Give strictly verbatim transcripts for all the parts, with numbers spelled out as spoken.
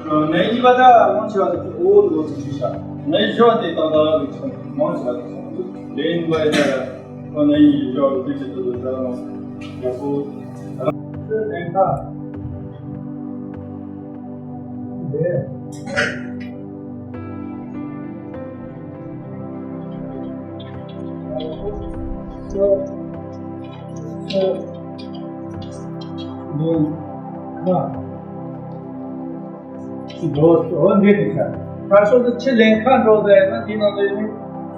ནས་གཉིས་པ་ད་མང་ཆེ་བ་དེ་འོ་འདུག་ཅི་ཤ། ནས་ཞོ་དེ་ཏག་ཏག་རིགས་ཆུང་མང་ཆེ་བ་དེ་ཆུང་དུ་ལེན་པ་ཡིན་ན། ཁོ་ནས་ཡིན་ཞོ་དེ་ཆེ་དུ་ཟ་རང་ཡག་པོ། ཁོས་ལེན་ཁ། དེ། ལེན་ཁ། འགྲོ་འོ་འདི་དེ་ཤ། ཁ་ཤོ་དུ་ཆི་ལེན་ཁ་འགྲོ་ཟེར་ན་དེ་ནང་དུ་ཡིན་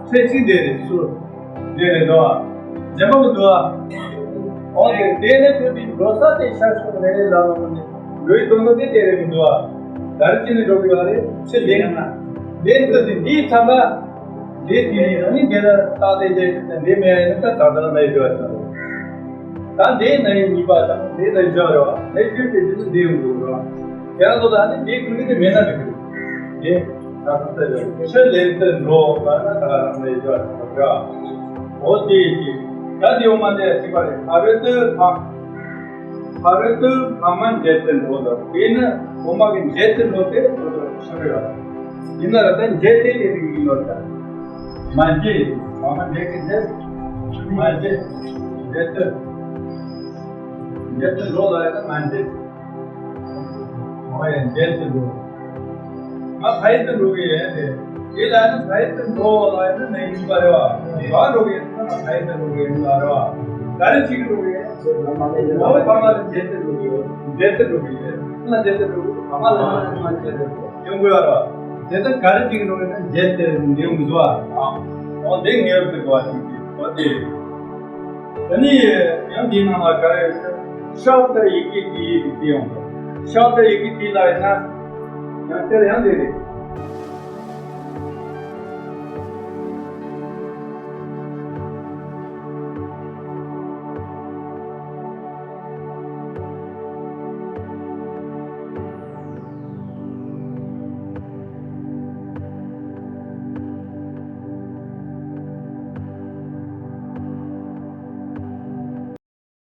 ཚེ་གཅིག་དེ་རེད་སུ། དེ་རེད་དོ། རྗེས་མ་མི་འདུག་ཨ། འོ་དེ་དེ་ནས་ཐོན་པའི་འགྲོ་ས་དེ་ཤ་ཤོ་རེད་ལ་རོ་ནི་འགྲོའི་དོན་དུ་དེ་དེ་རེད་མི་འདུག་ཨ། ད་རེ་ཅི་ནས་འགྲོ་དགོས་པ་རེད་ཆི་ལེན་ན། ལེན་དུ་དེ་འདིའི་ཐ་མ། འདི་དེ་ནས་ནི་འདི་ལ་བཏགས་ཏེ་དེ་འདི་མེད་ཡིན་ན་ད་ད་ལྟ་ལ་མེད་འགྲོ་ཡ་ད་རེད། ད་འདི་ན་ཡིན་གཉིས་པ་དང་འདི་ན་བཞག་རེད་བ། ནས་ཤུལ་དེ་འདི་ནི་འདི་ཡོང་དགོས་རེད་བ། དེ་ཡང་ལོ་ད་ནི་འདི་ཀུན་གྱི་མེད་ན་འགྲིག་གི་རེད། དེ་ད་ག་ས་ཡོད་ཆོས་ལེན་དུ་འགྲོ་བ་ན་ད་ག་རང་ལས་ཡོད་རེད་བ། འོ་དེ་ཡིན་གྱི་ད་འདི་འོ་མ་འདི་གཅིག་པ་རེད། ཕ་རོལ་ཏུ་ཕ། ཕ་རོལ་ཏུ་ཕ་མ་འབྲེལ་དུ་འགྲོ་དང་དེ་ནི་འོ་མ་གི་འབྲེལ་དུ་འགྲོ་དེ་འགྲོ་དུ་ཆགས་ཡོད་རེད། ཡིན་ན་ར་ད་འབྲེལ་དེ་དེ་རིགས་ཡིན་ནོ་ད། མ་འབྲེལ། ཕ་མ་འབྲེལ་གྱི་འབྲེལ། མ་འབྲེལ། འབྲེལ་དུ། འབྲེལ་དུ་འགྲོ་ལ་ཡ་ད་མ་འབྲེལ། འོ་ཡ་འབྲེལ་དུ་འགྲོ། ང་ཕ་ཡུལ་དུ་འགྲོ་གི་ཡོད་དེ། དེ་ལ་ནི་ཕ་ཡུལ་དུ་འགྲོ་ལ་ཡ་ནི་ནས་ཡིན་པ་རེད་བ། ག་འགྲོ་གི་ཡོད་ན་ང་ཕ་ཡུལ་དུ་འགྲོ་གི་ཡོད་ན་རེད་བ། ག་རེ་བྱེད་ཀྱི་འགྲོ་གི་ཡོད། འོ་ཕ་མ་ལ་འབྲེལ་དུ་འགྲོ་གི་ཡོད། འབྲེལ་དུ་འགྲོ་གི་ཡོད། ང་འབྲེལ་དུ་འགྲོ་གི་ཕ་མ་ལ་ཡང་ཕ་མ་འབྲེལ་དུ་འགྲོ་ཡོང་དགོས་བ་རེད་བ། དེ་ལྟར་ག་རེ་བྱེད་ཀྱི་འགྲོ་གི་ཡོད་ན་འབྲེལ་དུ་འགྲོ་མི་འདུག་བ། འོ་དེ་ངེས་པར་དུ་གོ་བ་ཞིག་གིས་འོ་དེ། ད་ནི་ཡང་འདིའི་ནང་ལ་ག་རེ་ཤབ་དེ་ཡི་གེ་དེ་ཡི་གེ་དེ་ཡོང་། ཤབ་དེ་ཡི་གེ་དེ་ལ་ཡིན་ན་ཡང་དེར་ཡང་དེ་རེད།